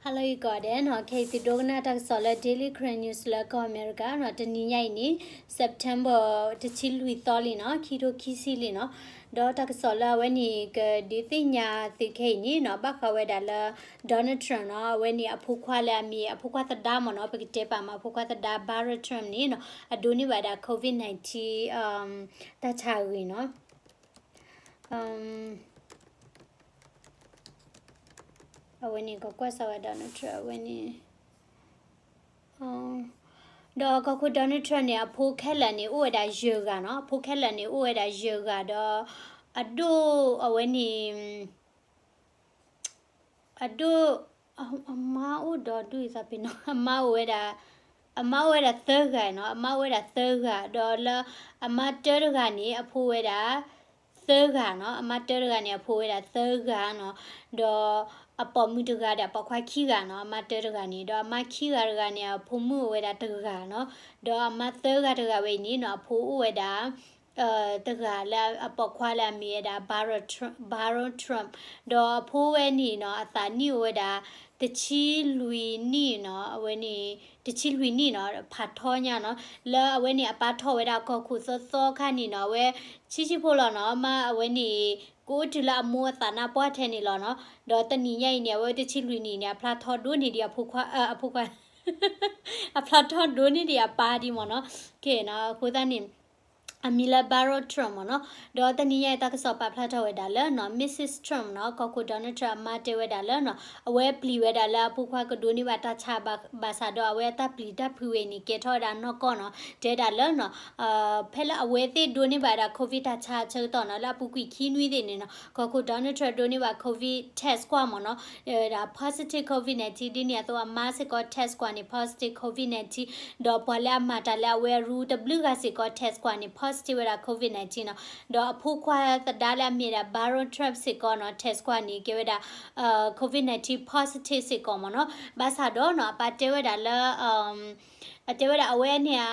Hello ယဂီၤဒဲးနီၤ, ခဲအံၤသုဒိကနၣ်တၢ်ကစီၣ်လၢ Daily Karen News လၢကီၢ်အမဲရကၤနီၤ, တနံၤညါအံၤန့ၣ် September တဆံလွံၢ်သီလံနီၤ, ခံထိခံဆံလံနီၤ. ဒီးတၢ်ကစီၣ်လၢအဝဲန့ၣ် ကဒုးသ့ၣ်ညါသုခဲအံၤန့ၣ်နီၤ, ဘၣ်ဃးဝဲဒၣ်လၢ Donald Trump နီၤ, အဝဲန့ၣ်အဖိခွါလၢအမ့ၢ်အဖိခွါသဒါမ့ၢ်နီၤ, ပကတဲပာ်မးအဖိခွါသဒါ Barron Trump န့ၣ်နီၤ, အဒိးန့ၢ်ဘၣ်ဒၣ် COVID nineteen တၢ်ဆါအဂ့ၢ်နီၤ. အဝဲန့ၣ် ကကွၢ်စၢၤဝဲ Donald Trump အဝဲန့ၣ်, ဒီးကီၢ်ခိၣ် Donald Trump န့ၣ် အဖိခဲလၢာ်န့ၣ် အိၣ်ဝဲဒၣ်ယဲၢ်ဂၤနီၤ, အဖိခဲလၢာ်န့ၣ် အိၣ်ဝဲဒၣ်ယဲၢ်ဂၤဒီး အဒိၣ်အဝဲန့ၣ် အဒိၣ်, အမါအိၣ်ဒီးဒိၣ်အသးပ့ၤနီၤ, အမါအိၣ်ဝဲဒၣ်, အမါအိၣ်ဝဲဒၣ်သၢဂၤနီၤ, အမါအိၣ်ဝဲဒၣ်သၢဂၤ, ဒီးလၢအမါတၢတဂၤန့ၣ် အဖိဝဲဒၣ်သၢဂၤနီၤ, အမါတၢတဂၤန့ၣ် အဖိဝဲဒၣ်သၢဂၤနီၤ, ဒီးအပိာ်မုၣ်တဂၤဒီး အပိာ်ခွါခံဂၤနီၤ, အမါတၢတဂၤန့ၣ်, ဒီးအမါခံဂၤတဂၤန့ၣ် အဖိမုၣ်အိၣ်ဝဲဒၣ်တဂၤနီၤ, ဒီးအမါသၢဂၤတဂၤဝဲအံၤန့ၣ်နီၤ, အဖိအိၣ်ဝဲဒၣ် တဂၤလၢအပိာ်ခွါလၢအမ့ၢ်ဝဲဒၣ် Barron Trump, Barron Trump, ဒီးအဖိဝဲန့ၣ်နီၤ, အသးနံၣ်အိၣ်ဝဲဒၣ် တဆံလွံၢ်နံၣ်နီၤ, အဝဲန့ၣ် တဆံလွံၢ်နံၣ်နီၤ, ဖးထီညါနီၤ, လၢအဝဲန့ၣ်အပၢ်ထီၣ်ဝဲဒၣ်ကီၢ်ခိၣ်သီသီခါန့ၣ်နီၤ, အဝဲဆံးဆံးဖိလီၤနီၤ, မ့ၢ်အဝဲန့ၣ် ကအိၣ်တုၤလၢအမိၢ်အသးနါပှၢ်ထဲန့ၣ်လီၤနီၤ, ဒီးတနံၤညါအံၤန့ၣ် အဝဲတဆံလွံၢ်နံၣ်န့ၣ် အဖျါထီၣ်ဒိၣ်န့ၢ်ဒံးအဖိခွါ, အဖိခွါ အဖျါထီၣ်ဒိၣ်န့ၢ်ဒံးအပၢ်ဒံးမ့ၢ်နီၤ, ကဲနီၤ, အဃိသတးန့ၣ် အမံၤလၢ Barron Trump မ့ၢ်နီၤ, ဒီးတနံၤညါအံၤတၢ်ကစီၣ်ပာ်ဖျါထီၣ်ဝဲဒၣ်လၢနီၤ, Missus Trump နီၤ, ကီၢ်ခိၣ် Donald Trump အမါတဲဝဲဒၣ်လၢနီၤ, အဝဲပျံၤဝဲဒၣ်လၢအဖိခွါကဒိးန့ၢ်ဘၣ်တၢ်ဆါဘၣ်, ဘၣ်ဆၣ်ဒီးအဝဲအတၢ်ပျံၤတၢ်ဖုးဝဲအံၤန့ၣ် ကဲထီၣ်ဝဲဒၣ်နီၢ်ကီၢ်နီၤ, တဲဒၣ်လၢနီၤ ဖဲလၢအဝဲသ့ၣ်ဒိးန့ၢ်ဘၣ်ဝဲဒၣ် COVID တၢ်ဆါအဆၢကတီၢ်နီၤ, လၢအပူၤကွံာ်ခံနွံသ့ၣ်န့ၣ်နီၤ, ကီၢ်ခိၣ် Donald Trump ဒိးန့ၢ်ဘၣ် COVID test ကွၢ်မ့ၢ်နီၤ, ဝဲဒၣ် positive COVID nineteen ဒ်န့ၣ်အသိး အမါစ့ၢ်ကီး test ကွၢ်န့ၣ် positive COVID nineteen, ဒီးပှၤလၢအမၤတၢ်လၢအဝဲအရူတဘျုးဂၤစ့ၢ်ကီး test ကွၢ်န့ၣ် positive ဝဲဒၣ် COVID nineteen နီၤ, ဒီးအဖိခွါသဒါလၢအမ့ၢ်ဒၣ် Barron Trump စ့ၢ်ကီးနီၤ, test ကွၢ်န့ၣ် ကဲဝဲဒၣ် COVID nineteen positive စ့ၢ်ကီးမ့ၢ်နီၤ, ဘၣ်ဆၣ်ဒီးနီၤ အပၢ်တဲဝဲဒၣ်လၢ အတဲဝဲဒၣ်အဝဲန့ၣ်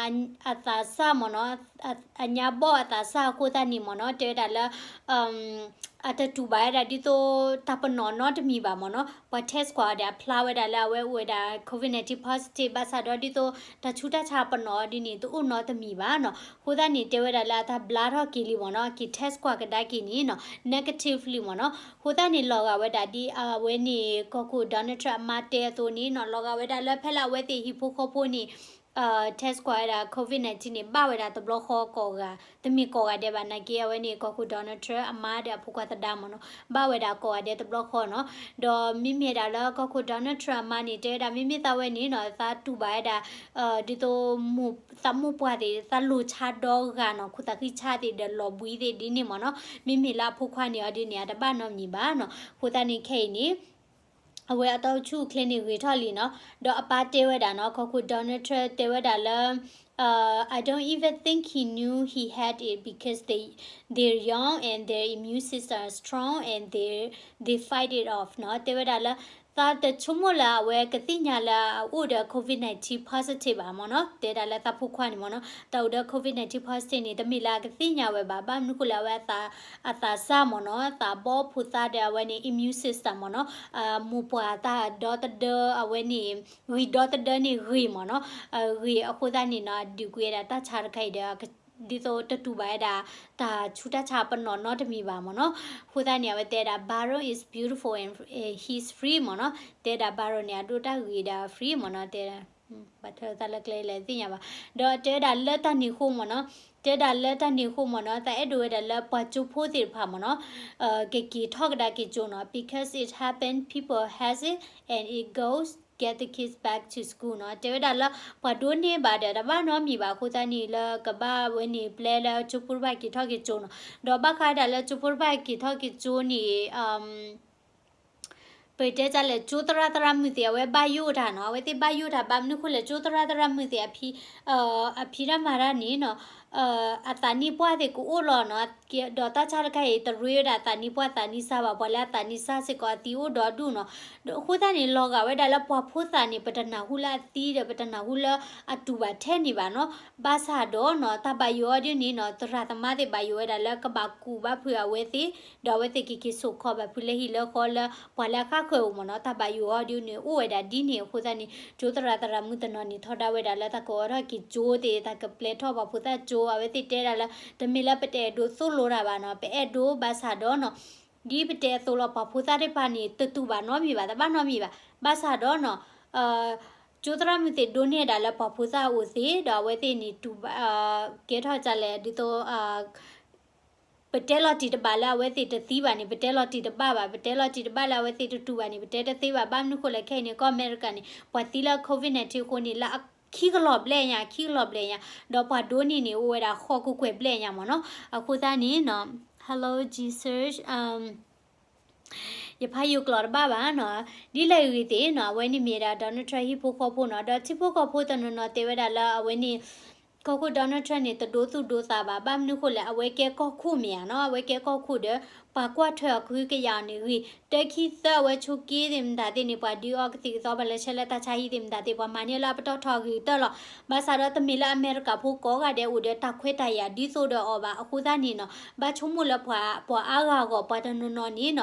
အသးစၢ်မ့ၢ်နီၤ, အညါဘီၣ်အသးစၢ်အဃိသတးန့ၣ်မ့ၢ်နီၤ, တဲဝဲဒၣ်လၢ အတတူၢ်ဘၣ်ဝဲဒၣ်ဒ်သိးတၢ်ပနီၣ်နီတမံၤဘၣ်မ့ၢ်နီၤ, ပှၤ test ကွၢ်အီၤဒီး အဖျါဝဲဒၣ်လၢအဝဲအိၣ်ဝဲဒၣ် COVID nineteen positive ဘၣ်ဆၣ်ဒီးဒ်သိးတၢ်ဆူးတၢ်ဆါပနီၣ်အီၤဒ်န့ၣ် တအိၣ်နီတမံၤဘၣ်နီၤ, အဃိသတးန့ၣ် တဲဝဲဒၣ်လၢအတၢ်ဘျါထီၣ်က့ၤလံမ့ၢ်နီၤ, က့ၤ test ကွၢ်ကဒါက့ၤန့ၣ်နီၤ negative လံမ့ၢ်နီၤ, အဃိသတးန့ၣ် လီၤဂာ်ဝဲဒၣ်ဒ်အဝဲန့ၣ် ကီၢ်ခိၣ် Donald Trump အမါတဲအသိးန့ၣ်နီၤ, လီၤဂာ်ဝဲဒၣ်လၢဖဲလၢအဝဲသ့ၣ်ဟံၣ်ဖိဃီဖိန့ၣ် test ကွၢ်ဝဲဒၣ် COVID nineteen န့ၣ် ဘၣ်ဝဲဒၣ်တဘျီဃီကိးဂၤ, တမ့ၢ်ကိးဂၤဒဲးဘၣ် နာ်က့အဝဲန့ၣ် ကီၢ်ခိၣ် Donald Trump အမါဒီးအဖိခွါသဒါမ့ၢ်နီၤ, ဘၣ်ဝဲဒၣ်ကိးဂၤဒဲးတဘျီဃီနီၤ, ဒီးမ့မ့ၢ်ဒၣ်လၢကီၢ်ခိၣ် Donald Trump အမါန့ၣ် တဲဝဲဒၣ် မ့မ့ၢ်သးဝဲန့ၣ်နီၤ သးတူၢ်ဘၣ်ဝဲဒၣ် ဒ်သိး သးမိၢ်ပှၢ်သ့ၣ် သးလိၣ်ဆါဒီဂၤနီၤ, ခိၣ်သးဃံဆါသ့ၣ်ဒီးလီၤဘှံးသ့ၣ်ဒ်န့ၣ်မ့ၢ်နီၤ, မ့မ့ၢ်လၢအဖိခွါန့ၣ်အီၤဒ်န့ၣ် အတဘၣ်နီတမံၤဘၣ်နီၤ, အဃိသတးန့ၣ်ခဲအံၤန့ၣ် အဝဲအတၢ်အိၣ်ဆူၣ်အိၣ်ချ့န့ၣ်ဂ့ၤထီၣ်လံနီၤ, ဒီးအပၢ်တဲဝဲဒၣ်နီၤ, ကီၢ်ခိၣ် Donald Trump တဲဝဲဒၣ်လၢ I don't even think he knew he had it because they, they're young and their immune system are strong and they, they fight it off နီၤ, တဲဝဲဒၣ်လၢ သးတဆိကမိၣ်လၢအဝဲကသ့ၣ်ညါလၢအအိၣ်ဒီး COVID nineteen positive ဘၣ်မ့ၢ်နီၤ, တဲဒၣ်လၢသးဖိခွါန့ၣ်မ့ၢ်နီၤ, တၢ်အိၣ်ဒီး COVID nineteen positive န့ၣ် တမ့ၢ်လၢအကသ့ၣ်ညါဝဲဘၣ်, ဘၣ်မနုၤဃိလဲၣ် အဝဲအသး အသးစၢ်မ့ၢ်နီၤ, သးဘီဖိသၣ်ဒီးအဝဲန့ၣ် immune system မ့ၢ်နီၤ, မိၢ်ပှၢ်တၢ်ဒီသဒၢအဝဲန့ၣ် ဂံၢ်ဒီသဒၢန့ၣ်ဂ့ၤမ့ၢ်နီၤ, ဂ့ၤအဃိသတးန့ၣ်နီၤ ဒုးကွံာ်ဝဲဒၣ်တၢ်ဆါတခါအံၤဒီး ဒ်သိးတတူၢ်ဘၣ်ဝဲဒၣ် တၢ်ဆူးတၢ်ဆါပနီၣ်နီတမံၤဘၣ်မ့ၢ်နီၤ, အဃိသတးန့ၣ် အဝဲတဲဒၣ် Barron is beautiful and he's free မ့ၢ်နီၤ, တဲဒၣ် Barron န့ၣ် အဒိၣ်တၢ်ဂ့ၤဒီး free မ့ၢ်နီၤ, တဲ ဘၣ်ထွဲသးလၢကျဲလဲၣ်သ့ၣ်ညါဘၣ်, ဒီးတဲဝဲဒၣ်လၢတၢ်န့ၣ်အဃိမ့ၢ်နီၤ, တဲဝဲဒၣ်လၢတၢ်န့ၣ်အဃိမ့ၢ်နီၤ, သးအဲၣ်ဒိးဝဲဒၣ်လၢပှၤကၠိဖိသ့ၣ်တဖၣ်မ့ၢ်နီၤ, ကက့ၤထီၣ်ကဒါက့ၤကၠိနီၤ, because it happened, people has it, and it goes, get the kids back to school နီၤ, တဲဝဲဒၣ်လၢ ပှၤဒိးန့ၢ်ဘၣ်ဒီး တဘၣ်နီတမံၤဘၣ်, အဃိသတးန့ၣ်လၢကဘၣ်ဝဲန့ၣ် ပျဲလၢကၠိဖိတဖၣ်က့ၤထီၣ်က့ၤကၠိနီၤ, ဒီးဘၣ်ဃးဒၣ်လၢကၠိဖိတဖၣ်က့ၤထီၣ်က့ၤကၠိန့ၣ် ပတဲတၢ်လဲၣ် ကၠိသရၣ်သရၣ်မုၣ်သ့ၣ် အဝဲဘၣ်ယိၣ်တၢ်နီၤ, အဝဲသ့ၣ်ဘၣ်ယိၣ်တၢ် ဘၣ်မနုၤဃိလဲၣ် ကၠိသရၣ်သရၣ်မုၣ်သ့ၣ် အဖံးတၢ်မၤတၢ်န့ၣ်နီၤ, အသးနံၣ်ပှၢ်သ့ၣ်ကအိၣ်လီၤနီၤ, ဒီးတၢ်ဆါတခါအံၤ တရ့ဝဲဒၣ်အသးနံၣ်ပှၢ်သးနံၣ်စၢ်ဘၣ်, ပှၤလၢအသးနံၣ်စၢ်စ့ၢ်ကီးအသံအိၣ်ဒီဒူၣ်နီၤ. အဃိသတးန့ၣ် လီၤဂာ်ဝဲဒၣ်လၢပှၤဖိသၣ်န့ၣ် ပတနၢ်ဟူလၢအသံဒီး ပတနၢ်ဟူလၢအတူၢ်ဘၣ်ထဲန့ၣ်ဘၣ်နီၤ. ဘၣ်ဆၣ်ဒီးနီၤ တၢ်ဘၣ်ယိၣ်အီၤဒ်န့ၣ်နီၤ သရၣ်သမါသ့ၣ်ဘၣ်ယိၣ်ဝဲဒၣ်လၢကဘၣ်ကူၣ်ဘၣ်ဖုးအဝဲသ့ၣ်, ဒီးအဝဲသ့ၣ်ကက့ၤစိာ်ခီဘၣ်ဖုးလၢဟံၣ်လၢဃီလၢ ပှၤလၢအဃၣ်ဃၢၤအိၣ်မ့ၢ်နီၤ. တၢ်ဘၣ်ယိၣ်အီၤဒ်န့ၣ် အိၣ်ဝဲဒၣ်ဒ်န့ၣ်အဃိသတးန့ၣ် ကၠိသရၣ်သရၣ်မုၣ်တနီၤန့ၣ် ထီဒါဝဲဒၣ်လၢတၢ်ကအိးထီၣ်က့ၤကၠိသ့ၣ်, တၢ်ကပျဲထီၣ်ပှၤဖိသၣ်ကၠိ, အဝဲသ့ၣ်တဲဒၣ်လၢ တမ့ၢ်လၢပတအဲၣ်ဒိးသိၣ်လိတၢ်ဘၣ်နီၤ, ပအဲၣ်ဒိးဘၣ်ဆၣ်ဒီးနီၤ ဒ်ပတဲအသိးလီၤ ပှၤဖိသၣ်သ့ၣ်တဖၣ်န့ၣ် တတူၢ်ဘၣ်နီတမံၤဘၣ်, တဘၣ်နီတမံၤဘၣ်. ဘၣ်ဆၣ်ဒီးနီၤ ကၠိသရၣ်မုၣ်သ့ၣ်ဒိးန့ၢ်ဒၣ်လၢပှၤဖိသၣ်အအိၣ်သ့, ဒီးအဝဲသ့ၣ်န့ၣ်တူၢ်ဘၣ်, ကဲထီၣ်ဒ်လဲၣ် ဒ်သိး ပတဲလီၤတံၢ်တဘၣ်လၢအဝဲသ့ၣ်တသံဘၣ်န့ၣ် ပတဲလီၤတံၢ်တဘၣ်ဘၣ်, ပတဲလီၤတံၢ်တဘၣ်လၢအဝဲသ့ၣ်တတူၢ်ဘၣ်န့ၣ် ပတဲတသ့ဘၣ်. ဘၣ်မနုၤဃိလဲၣ် ခဲအံၤန့ၣ် ကီၢ်အမဲရကၤန့ၣ် ပှၤသံလၢ COVID nineteen အဃိန့ၣ် လၢအခံကလီၤဘျဲၣ်ညါ, ခံကလီၤဘျဲၣ်ညါ, ဒီးပှၤဒိးန့ၢ်န့ၣ် အိၣ်ဝဲဒၣ်ဃိးကကွဲၢ်ဘျဲၣ်ညါမ့ၢ်နီၤ. အဃိသတးန့ၣ်နီၤ Hello Jesus, ယဖးယိၣ်ကျိာ်တဘၣ်ဘၣ်နီၤ. ဒ်လဲၣ်ဂ့ၤသ့ၣ်နီၤ အဝဲန့ၣ်မ့ၢ်ဒၣ် Donald Trump ဟံၣ်ဖိဃီဖိနီၤ. ဒီးထံဖိကီၢ်ဖိတနီၤနီၤတဲဝဲဒၣ်လၢအဝဲန့ၣ် ကီၢ်ခိၣ် Donald Trump န့ၣ် တဒိသူၣ်ဒိသးဘၣ်. ဘၣ်မနုၤဃိလဲၣ် အဝဲကဲကီၢ်ခိၣ်မ့ၢ်ဧါနီၤ, အဝဲကဲကီၢ်ခိၣ်ဒီး ပှၤကွၢ်ထွဲအီၤကဟုကယာ်အီၤန့ၣ်ဂ့ၤ, တၢခံသၢအဝဲဆိးက့သ့ၣ်မတၤသ့ၣ်န့ၣ် ပှၤဒုးအီကသံၣ်ကသီ ပှၤလဲၤဆှၢလၢတၢ်ဆါဟံၣ်သ့ၣ်မတၤသ့ၣ် ပှၤမၤန့ၢ်လၢအပတီၢ်ထီအဂ့ၤကတၢၢ်လီၤ. ဘၣ်ဆၣ်ဒီးတမ့ၢ်လၢအမဲရကၤဖိကိးဂၤဒဲးအိၣ်ဒီးတၢ်ခွဲးတၢ်ယာ်ဒ်သိးဒီးအီၤဘၣ်. အဃိသတးန့ၣ်နီၤ ဘၣ်ဆိကမိၣ်လၢပှၤ ပှၤအါဂၤအဂီၢ် ပှၤတနီၤနီၤန့ၣ်နီၤ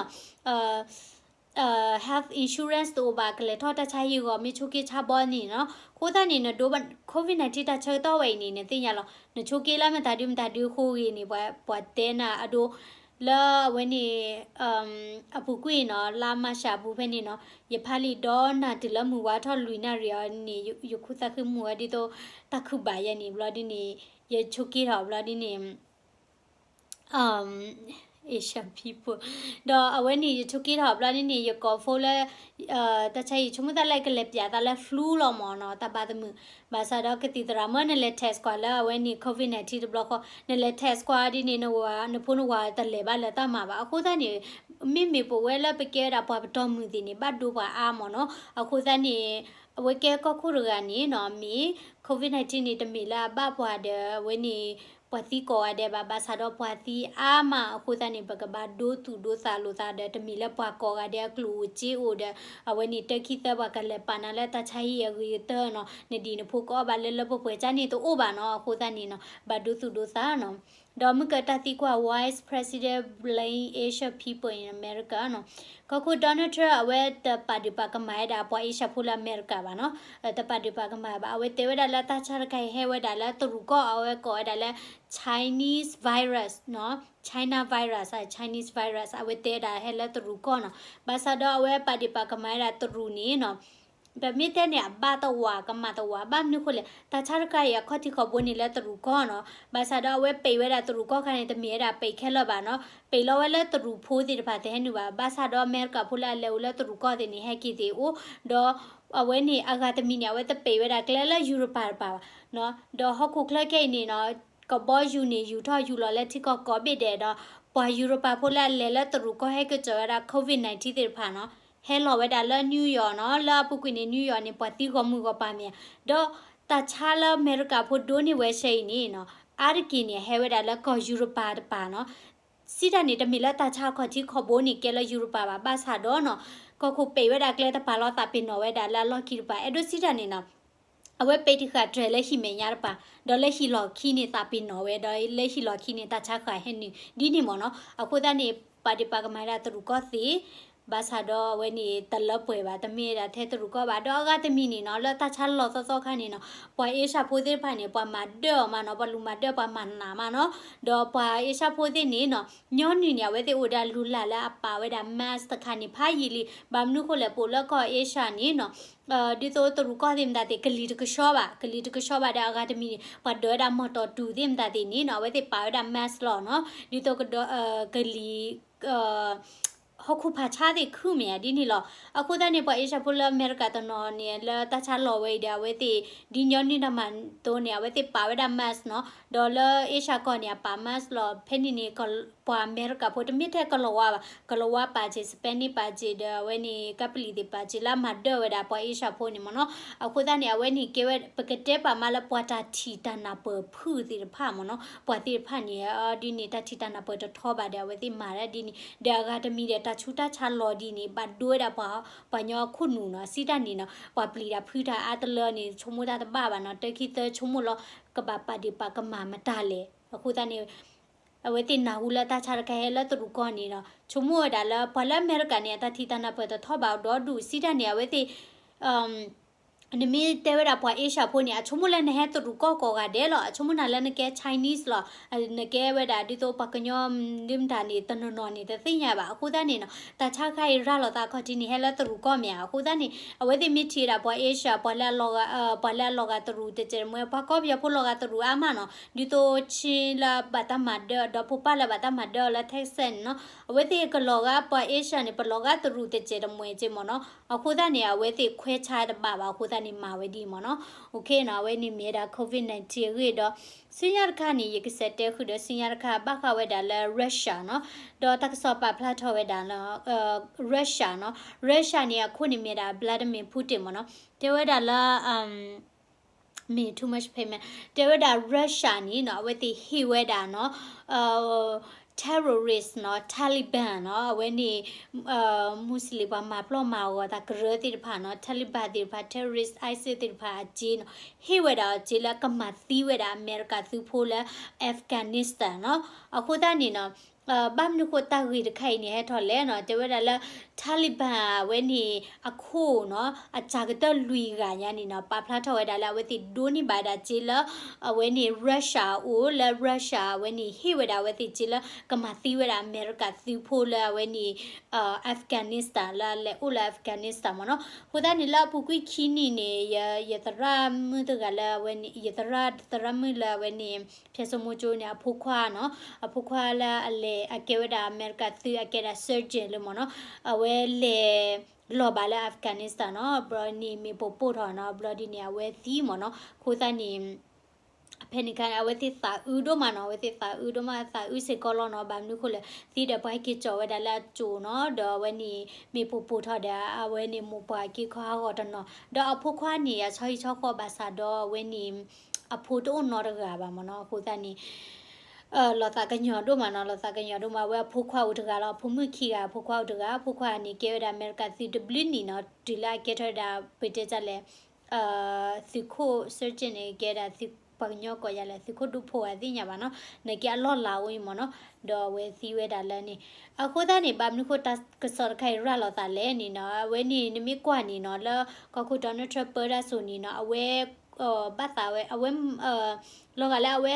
health insurance တအိၣ်ဘၣ် ကလဲၤထီၣ်တၢ်ဆါဟံၣ်အဂီၢ် မ့ၢ်ဆိးက့ဆါဘီန့ၣ်နီၤ. အဃိသတးန့ၣ် နဒိ COVID nineteen တၢ်ဆၢကတီၢ်ဝဲအံၤန့ၣ် နသ့ၣ်ညါလီၤ. နဆိးက့လၢမတၤဒုမတၤဒုအဃိဂ့ၤန့ၣ် ပှၤ ပှၤတဲနၤအဒိ လၢအဝဲန့ၣ် အပူၤကွံာ်နီၤ လါမၢ်ၡးအပူၤဖဲန့ၣ်နီၤ ယဖးလံာ်ဒီနၢ်တုၤလၢမုၢ်ဝါထီၣ်လွံၢ်နၣ်ရံၣ်အီၤန့ၣ် ယ ယခူၣ်သၣ်ဃံမုာ်ဝဲဒ်သိး တၢ်ခုၣ်ဘၣ်ယဲန့ၣ် ဘျီဒ်န့ၣ် ယဆိးက့ထီၣ်ဘျီဒ်န့ၣ် Asian people ဒီးအဝဲန့ၣ် ယဆိးက့ထီၣ်ဘျီဒ်န့ၣ် ယကိးဖိလၢ တၢ်ဆါယဆိကမိၣ်သးလၢ ကလဲၤပျးသးလၢ flu လီၤမ့ၢ်နီၤ တၢ်ဘၣ်သမုာ်. ဘၣ်ဆၣ်ဒီးကသံၣ်သရၣ်မုၣ် နလဲၤ test ကွၢ်လၢအဝဲန့ၣ် COVID nineteen တဘျီဃီ နလဲၤ test ကွၢ်ဒ်န့ၣ် နဝၤ နဖိနဝၤတလဲၤဘၣ်လၢတၢ်မၤဘၣ်. အဃိသတးန့ၣ် မ့မ့ၢ်ပဝဲလၢပကဲဝဲဒၣ်ပှၤပတီၢ်မုၢ်သ့ၣ်န့ၣ် ဘၣ်ဒိပှၤအါမ့ၢ်နီၤ. အဃိသတးန့ၣ် အဝဲကဲကီၢ်ခိၣ်တဂၤန့ၣ်နီၤ မ့ၢ် COVID nineteen န့ၣ် တမ့ၢ်လၢအဘၣ်ပှၤဒီး အဝဲန့ၣ် ပှၤသံကိးဂၤဒဲးဘၣ်. ဘၣ်ဆၣ်ဒီးပှၤသံအါမးအဃိသတးန့ၣ် ပကဘၣ်ဒိသူၣ်ဒိသးလိာ်သးဒီး တမ့ၢ်လၢပှၤကိးဂၤဒဲးအကျိၣ်အိၣ်စ့အိၣ်ဒီး အဝဲန့ၣ်တၢခံသၢပှၤကလဲၤပာ်နၤလၢတၢ်ဆါဟံၣ်အဂ့ၤကတၢၢ်နီၤ နဒံၣ်နဖိကအီၣ်ဘၣ်လၢလၢပှဲၤပှဲၤကန့ၣ်တအိၣ်ဘၣ်နီၤ. အဃိသတးန့ၣ်နီၤ ဘၣ်ဒိသူၣ်ဒိသးနီၤ. ဒီးမုၢ်ကတၢၢ်သံကွၢ် Vice President blame Asia people in America နီၤ. ကီၢ်ခိၣ် Donald Trump အဝဲတပာ်ဒုးပာ်ကမၣ်ဝဲဒၣ်ပှၤအ့ရှၢၣ်ဖိလၢအမဲရကၤဘၣ်နီၤ. တပာ်ဒုးပာ်ကမၣ်ဘၣ်. အဝဲတဲဝဲဒၣ်လၢတၢ်ဆါတခါအံၤဟဲဝဲဒၣ်လၢတရူးကီၢ် အဝဲကိးဝဲဒၣ်လၢ Chinese virus နီၤ. China virus, Chinese virus အဝဲတဲဒၣ်ဟဲလၢတရူးကီၢ်နီၤ. ဘၣ်ဆၣ်ဒီးအဝဲပာ်ဒုးပာ်ကမၣ်ဝဲဒၣ်တရူးန့ၣ်နီၤ ပမ့ၢ်တဲန့ၣ် အဘၣ်တဝးကမၣ်တဝး ဘၣ်မနုၤဃိလဲၣ် တၢ်ဆါတခါအံၤအခီၣ်ထံးခီၣ်ဘိန့ၣ်လၢတရူးကီၢ်နီၤ. ဘၣ်ဆၣ်ဒီးအဝဲပံးဝဲဒၣ်တရူးကီၢ်ခါန့ၣ် တမ့ၢ်ဝဲဒၣ်ပံးခဲလၢာ်ဘၣ်နီၤ. ပံးလီၤဝဲလၢတရူးဖိသ့ၣ်တဖၣ်တဟဲနုာ်ဘၣ်. ဘၣ်ဆၣ်ဒီးအမဲရကၤဖိလၢအလဲၤအိၣ်လၢတရူးကီၢ်သ့ၣ်န့ၣ် ဟဲက့ၤသ့ၣ်အိၣ် ဒီးအဝဲန့ၣ်အဂၤတမံၤန့ၣ် အဝဲတပံးဝဲဒၣ်ကျဲလၢယူရပၤတပၤဘၣ်နီၤ. ဒီးဟီၣ်ခိၣ်ချၢခဲအံၤန့ၣ်နီၤ ကဘီယူၤန့ၣ် ယူၤထီၣ်ယူၤလီၤလၢထံကီၢ်ကိးဘ့ၣ်ဒဲးဒီး ပှၤယူရပၤဖိလၢအလဲၤလၢတရူးကီၢ်ဟဲက့ၤစိာ်ဝဲဒၣ် COVID nineteen သ့ၣ်တဖၣ်နီၤ ဟဲလီၤဝဲဒၣ်လၢ New York နီၤ. လၢအပူၤကွံာ်န့ၣ် New York န့ၣ် ပှၤသံဂီၤမုၢ်ဂီၤပၤမ့ၢ်ဧါ. ဒီးတၢ်ဆါလၢအမဲရကၤဖိဒိးန့ၢ်ဝဲဆဲအံၤန့ၣ်နီၤ အါတက့ၢ်န့ၣ် ဟဲဝဲဒၣ်လၢကီၢ်ယူရပၤတပၤနီၤ. စံးတၢ်န့ၣ် တမ့ၢ်လၢတၢ်ဆါအခီၣ်ထံးခီၣ်ဘိန့ၣ်ကဲလၢယူရပၤဘၣ်. ဘၣ်ဆၣ်ဒီးနီၤ ကီၢ်ခိၣ်ပံးဝဲဒၣ်ကျဲတပၤလီၤသးပ့ၤနီၣ်ဝဲဒၣ်လၢအလီၢ်ခံတပၤ အဲၣ်ဒိးစံးတၢ်န့ၣ်နီၤ အဝဲပံးတဃာ်တြဲၤလၢဟံၣ်မဲာ်ညါတပၤ ဒီးလၢဟံၣ်လီၢ်ခံန့ၣ် သးပ့ၤနီၣ်ဝဲ ဒီးလၢဟံၣ်လီၢ်ခံန့ၣ် တၢ်ဆါဃာ်ဟဲနုာ် ဒ်န့ၣ်မ့ၢ်နီၤ. အဃိသတးန့ၣ် ပာ်ဒ့ၣ်ပာ်ကမၤဝဲဒၣ်တရူးကီၢ်သ့ ဘၣ်ဆၣ်ဒီးအဝဲန့ၣ် တလၢပှဲၤဘၣ် တမ့ၢ်ဝဲဒၣ်ထဲတရူးကီၢ်ဘၣ်. ဒီးအဂၤတမံၤန့ၣ်နီၤ လၢတၢ်ဆါလီၤသီသီခါန့ၣ်နီၤ ပှၤအ့ရှၢၣ်ဖိသ့ၣ်တဖၣ်န့ၣ် ပှၤမၤဒၢၣ်အီၤမးနီၤ ပှၤလူၤမၤဒၢၣ်ပှၤမၤနးမးနီၤ. ဒီးပှၤအ့ရှၢၣ်ဖိသ့ၣ်န့ၣ်နီၤ ညီနုၢ်န့ၣ် အဝဲသ့ၣ်အိၣ်ဒၣ်လူၤလၢ်လၢအပာ်ဝဲဒၣ် mask တခါန့ၣ် ဖးယံာ်လံ. ဘၣ်မနုၤဃိလဲၣ် ပအိၣ်လၢကီၢ်အ့ရှၢၣ်န့ၣ်နီၤ ဒ်သိးတရူးကီၢ်သ့ၣ်မတၤသ့ၣ် ကလံၤတကဆှီဘၣ် ကလံၤတကဆှီဘၣ်ဒီးအဂၤတမံၤန့ၣ် ပှၤဒိးဝဲဒၣ်မီၢ်တီၢ်တူၢ်သ့ၣ်မတၤသ့ၣ်န့ၣ်နီၤ အဝဲသ့ၣ်ပာ်ဝဲဒၣ် mask လီၤနီၤ ဒ်သိးကဒီး ကလံၤ ဟီၣ်ခိၣ်ဖးဆါသ့ၣ်ခုၣ်မ့ၢ်ဧါ ဒ်န့ၣ်လီၤ. အဃိသတးန့ၣ်ပှၤအ့ရှၢၣ်ဖိလၢအမဲရကၤတနီၤန့ၣ် လၢတၢ်ဆါလီၤဝဲအံၤဒီး အဝဲသ့ၣ် ဒ်ညီနုၢ်တၢ်မၤသိးန့ၣ် အဝဲသ့ၣ်ပာ်ဝဲဒၣ် mask နီၤ ဒီးလၢအ့ရှၢၣ်ကီၢ်န့ၣ် အပာ် mask လီၤ ဖဲန့ၣ်န့ၣ် ပှၤအမဲရကၤဖိ တမ့ၢ်ထဲကလီၤဝါဘၣ်, ကလီၤဝါပာ်စ့ၢ် Spanish ပာ်စ့ၢ်ဒီး အဝဲန့ၣ် ကပလံၤသ့ၣ်ပာ်စ့ၢ်လၢအမၤဒၢၣ်ဝဲဒၣ်ပှၤ Asia ဖိန့ၣ်မ့ၢ်နီၤ. အဃိသတးန့ၣ် အဝဲန့ၣ်ကဲဝဲ ပကတဲပာ်မးလၢပှၤတၢ်ထံၣ်တၢ်နၢ်ပၢၢ်ဖုၣ်သ့ၣ်တဖၣ်မ့ၢ်နီၤ. ပှၤသ့ၣ်တဖၣ်န့ၣ် ဒ်န့ၣ် တၢ်ထံၣ်တၢ်နၢ်ပၢၢ်တထီဘၣ်ဒီး အဝဲသ့ၣ်မၤဒၣ်ဒ်န့ၣ် ဒီးအဂၤတမံၤဒီး တၢ်ဆူးတၢ်ဆါလီၤဒ်န့ၣ် ဘၣ်ဒိဝဲဒၣ်ပှၤ ပှၤကညီခိၣ်နူာ်နီၤ. စံးတၢ်န့ၣ်နီၤ ပှၤပျံၤတၢ်ဖုးတၢ်အါတလၢန့ၣ် ဆိကမိၣ်တၢ်တဘၣ်ဘၣ်နီၤ. တၢခံသၢဆိကမိၣ်လီၤ ကဘၣ်ပာ်ဒ့ၣ်ပာ်ကမၣ်မတၤလဲၣ်. အဃိသတးန့ၣ် အဝဲသ့ၣ်နၢ်ဟူလၢတၢ်ဆါတခါဟဲလၢတရူးကီၢ်န့ၣ်နီၤ ဆိကမိၣ်ဝဲဒၣ်လၢ ပှၤလၢအမဲရကၤန့ၣ် အတၢ်ထံၣ်တၢ်နၢ်ပၢၢ်တထီဘၣ်ဒီဒူၣ် စံးတၢ်န့ၣ် အဝဲသ့ၣ် နမ့ၢ်တဲဝဲဒၣ်ပှၤ Asia ဖိန့ၣ် အဆိကမိၣ်လၢနဟဲတရူးကီၢ်ကိးဂၤဒဲးလီၤ. အဆိကမိၣ်နၤလၢနကဲ Chinese လီၤ. နကဲဝဲဒၣ်ဒ်သိးပှၤကညီဒ်မတၤန့ၣ် တနီၤနီၤန့ၣ် တသ့ၣ်ညါဘၣ်. အဃိသတးန့ၣ်နီၤ တၢ်ဆါတခါအံၤရၤလီၤသးအခီၣ်ထံးန့ၣ် ဟဲလၢတရူးကီၢ်မ့ၢ်ဧါ. အဃိသတးန့ၣ် အဝဲသ့ၣ်မ့ၢ်ထံၣ်ဝဲဒၣ်ပှၤ Asia ပှၤလၢအလီၤဂာ် ပှၤလၢအလီၤဂာ်တရူးတစဲးတမှဲ ပှၤကီၢ်ပယီၤဖိလီၤဂာ်တရူးအါမးနီၤ ဒ်သိး Chin လၢဘၣ်တၢ်မၤဒၢၣ် ဒီးဖိပၢ်လၢဘၣ်တၢ်မၤဒၢၣ်လၢ Texas န့ၣ်နီၤ အဝဲသ့ၣ်ကလီၤဂာ်ပှၤ Asia န့ၣ် ပလီၤဂာ်တရူးတစဲးတမှဲက့မ့ၢ်နီၤ. အဃိသတးန့ၣ် အဝဲသ့ၣ်ခွဲးဆါတဘၣ်ဘၣ် အဃိသတးန့ၣ် မၤဝဲဒ်အံၤမ့ၢ်နီၤ. အဝဲန့ၣ်မ့ၢ်ဝဲဒၣ် COVID nineteen အဂ့ၢ်ဒီး ဆူညါတခါန့ၣ် ယကစံးတဲဃုာ်ဒီးဆူညါတခါ ဘၣ်ဃးဝဲဒၣ်လၢ Russia နီၤ ဒီးတၢ်ကစီၣ်ပာ်ဖျါထီၣ်ဝဲဒၣ်လၢ Russia နီၤ Russia န့ၣ် အခိၣ်န့ၣ်မ့ၢ်ဒၣ် Vladimir Putin မ့ၢ်နီၤ တဲဝဲဒၣ်လၢ မ့ၢ် too much payment တဲဝဲဒၣ် Russia န့ၣ်နီၤ အဝဲသ့ၣ်ဟ့ၣ်ဝဲဒၣ်နီၤ terrorist နီၤ Taliban နီၤ အဝဲန့ၣ် Muslim ပှၤမၤပျီၢ်မၤဂီၤတၢ်ကရၢသ့ၣ်တဖၣ်နီၤ Taliban သ့ၣ်တဖၣ် terrorist ISIS သ့ၣ်တဖၣ်အစ့နီၤ ဟ့ၣ်ဝဲဒၣ်အီၤစ့လၢကမၤသံဝဲဒၣ်အမဲရကၤသုးဖိလၢ Afghanistan နီၤ. အဃိသတးန့ၣ်နီၤ ဘၣ်မနုၤဃိတၢ်ဂ့ၢ်တခါအံၤန့ၣ် ဟဲထီၣ်လဲၣ်နီၤ တဲဝဲဒၣ်လၢ Taliban အဝဲန့ၣ် အခိၣ်နီၤ အစှၤကတၢၢ်လွံၢ်ဂၤညါန့ၣ်နီၤ ပာ်ဖျါထီၣ်ဝဲဒၣ်လၢအဝဲသ့ၣ်ဒိးန့ၢ်ဘၣ်ဝဲဒၣ်စ့လၢ အဝဲန့ၣ် Russia အအိၣ်လၢ Russia အဝဲန့ၣ်ဟ့ၣ်ဝဲဒၣ်အဝဲသ့ၣ်စ့လၢကမၤသံဝဲဒၣ်အမဲရကၤသုးဖိလၢအဝဲန့ၣ် Afghanistan လၢအလဲၤအိၣ်လၢ Afghanistan မ့ၢ်နီၤ. အဃိသတးန့ၣ်လၢအပူၤကွံာ်ခံနံၣ်န့ၣ် ယ ယသရၣ်မုၣ်တဂၤလၢအဝဲန့ၣ် ယသရၣ် သရၣ်မုၣ်လၢအဝဲန့ၣ် ဖၠဲးစိမိကၠိန့ၣ် အဖိခွါနီၤ အဖိခွါလၢအလဲၤအကဲဝဲဒၣ်အမဲရကၤသုးအကဲဒၣ် surgeon လၢမ့ၢ်နီၤ အဝဲလဲၤလီၤဘၣ်လၢ Afghanistan နီၤ ဘျီန့ၣ်မ့ၣ်ပိၢ်ပိၢ်ထီၣ်နီၤ ဘျီဒ်န့ၣ် အဝဲသံမ့ၢ်နီၤ အဃိသတးန့ၣ် ဖဲန့ၣ်အခါန့ၣ် အဝဲသ့ၣ်သးအုးဒိၣ်မးနီၤ အဝဲသ့ၣ်သးအုးဒိၣ်မး သးအုးစ့ၢ်ကီးလီၤနီၤ ဘၣ်မနုၤဃိလဲၣ် သံဒီးပှၤဟဲက့ၤကၠီၣ်ဝဲဒၣ်လၢအစိၤနီၤ ဒီးအဝဲန့ၣ် မ့ၣ်ပိၢ်ပိၢ်ထီၣ်ဒီး အဝဲန့ၣ်မိၢ်ပှၢ်က့ၤခီဟးဂီၤတနီၤ ဒီးအဖိခွါန့ၣ် အဆီဟံၣ်ဆီဃီဘၣ်ဆၣ်ဒီးအဝဲန့ၣ် အဖိတအိၣ်နီတဂၤဘၣ်မ့ၢ်နီၤ အဃိသတးန့ၣ် လီၤသးကညီၤဒိၣ်မးနီၤ လီၤသးကညီၤဒိၣ်မး အဝဲအဖိခွါအိၣ်တဂၤလီၤ အဖိမုၣ်ခံဂၤ အဖိခွါအိၣ်တဂၤ အဖိခွါန့ၣ်ကဲဝဲဒၣ်အမဲရကၤသုးတဘျုးနံၣ်နီၤ တုၤလၢအကဲထီၣ်ဝဲဒၣ် ပတဲတၢ်လဲၣ် သုးခိၣ် surgeon န့ၣ် ကဲဒၣ်သုးပှၤကညီကိးယၤလဲၣ် သုးခိၣ်ဒူဖိဧါသ့ၣ်ညါဘၣ်နီၤ နာ်က့အလီၢ်လၤအိၣ်အံၤမ့ၢ်နီၤ ဒီးအဝဲသံဝဲဒၣ်လၢန့ၣ် အဃိသတးန့ၣ် ဘၣ်မနုၤဃိတၢ်ကစီၣ်တခါအံၤရၤလီၤသးလဲၣ်န့ၣ်နီၤ အဝဲန့ၣ် နမ့ၢ်ကွၢ်န့ၣ်နီၤ လၢကီၢ်ခိၣ် Donald Trump ပၢတၢ်စိၤန့ၣ်နီၤ အဝဲ ဘၣ်သးဝဲ အဝဲ လီၤဂာ်လၢအဝဲ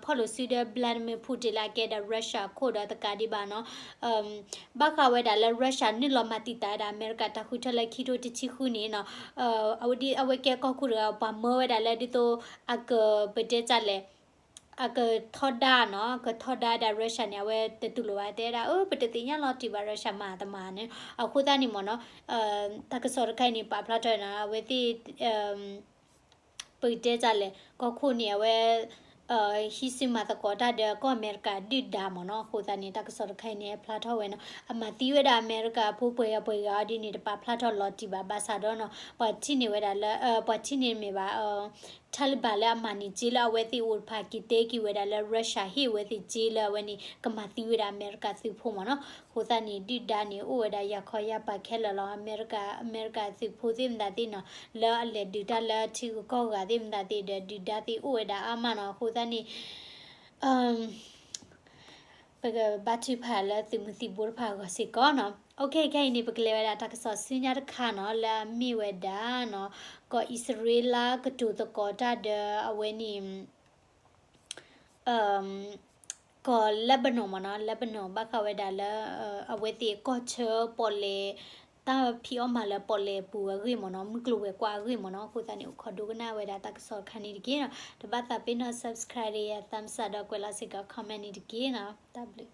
ဖီၣ်လိာ်စုဒီး Vladimir Putin လၢအကဲဒၣ် Russia ခိၣ်ဒီးတကးဒံးဘၣ်နီၤ ဘၣ်ဃးဝဲဒၣ်လၢ Russia နုာ်လီၤမၤတံာ်တာ်ဝဲဒၣ်အမဲရကၤတၢ်ဃုထၢလၢခံထိတဆံဃုန့ၣ်နီၤ အဝဲဒ်အဝဲကဲကီၢ်ခိၣ်တဂၤ ပှၤမၢဝဲဒၣ်လၢဒ်သိး အကပတဲတၢ်လဲၣ် အကထီဒါနီၤ ကထီဒါဒၣ် Russia န့ၣ် အဝဲတတူၢ်လိာ်ဘၣ် တဲဒၣ် အၢ ပတသ့ၣ်ညါလီၤတံၢ်ဘၣ် Russia မၤတမၤန့ၣ် အဃိသတးန့ၣ်မ့ၢ်နီၤ တၢ်ကစီၣ်တခါအံၤန့ၣ် ပာ်ဖျါထီၣ်နီၤ အဝဲသ့ၣ် ပတဲတၢ်လဲၣ် ကီၢ်ခိၣ်န့ၣ် အဝဲ ဟံးစုမၤသကိးတၢ်ဒီးကီၢ်အမဲရကၤဒုၣ်ဒါမ့ၢ်နီၤ အဃိသတးန့ၣ် တၢ်ကစီၣ်တခါအံၤန့ၣ် ဖျါထီၣ်ဝဲနီၤ အမၤသံဝဲဒၣ်အမဲရကၤဖိပှဲၤဂၤပှဲၤဂၤအီၤဒ်န့ၣ် တပာ်ဖျါထီၣ်လီၤတံၢ်ဘၣ် ဘၣ်ဆၣ်ဒီးနီၤ ပှၤထံၣ်န့ၢ်ဝဲဒၣ်လၢ ပှၤထံၣ်န့ၢ်မ့ၢ်ဘၣ် Taliban လၢအမၤန့ၢ်စ့လၢအဝဲသ့ၣ်အိၣ်တဖၣ်က့ၤတဲက့ၤဝဲဒၣ်လၢ Russia ဟ့ၣ်အဝဲသ့ၣ်စ့လၢအဝဲန့ၣ် ကမၤသံဝဲဒၣ်အမဲရကၤသုးဖိမ့ၢ်နီၤ အဃိသတးန့ၣ် ဒုၣ်ဒါန့ၣ် အိၣ်ဝဲဒၣ်ယၤခီယၤပၤခဲလၢာ်လီၤ အမဲရကၤ အမဲရကၤသုးဖိသ့ၣ်မတၤသ့ၣ်နီၤ လၢအလဲၤဒုးတၢ်လၢထံဂုၤကီၢ်ဂၤသ့ၣ်မတၤသ့ၣ်ဒီး ဒုၣ်ဒါသ့ၣ်အိၣ်ဝဲဒၣ်အါမးနီၤ အဃိသတးန့ၣ် ပကဘါထုကဖၣ်လၢသုးမုၢ်သံၣ်ဘိတဖၣ်အဂီၢ်စ့ၢ်ကီးနီၤ Okay ခဲအံၤန့ၣ် ပကလဲၤဝဲဒၣ်တၢ်ကစီၣ်ဆူညါတခါနီၤ လၢအမ့ၢ်ဝဲဒၣ်နီၤ ကီၢ်အံၣ်စရ့လးကတိၤသကိးတၢ်ဒီးအဝဲန့ၣ် ကီၢ် Lebanon မ့ၢ်နီၤ Lebanon ဘၣ်ဃးဝဲဒၣ်လၢ အဝဲသ့ၣ်ကီၢ်ဆၢပီၣ်လဲၣ် တၢ်ဖံးအီၣ်မၤလၢပီၣ်လဲၣ်ပူၤအဂ့ၢ်မ့ၢ်နီၤ မုၢ်ကျိၤဝဲၤကွာ်အဂ့ၢ်မ့ၢ်နီၤ အဃိသတးန့ၣ် အိၣ်ခိးဒိကနၣ်ဝဲဒၣ်တၢ်ကစီၣ်တခါန့ၣ်တက့ၢ်နီၤ တဘၣ်သးပ့ၤနီၣ် subscribe ဒီးယၤ thumbs up ဒီးကွဲးလီၤစ့ၢ်ကီး comment န့ၣ်တက့ၢ်နီၤ တၢ်ဘျုး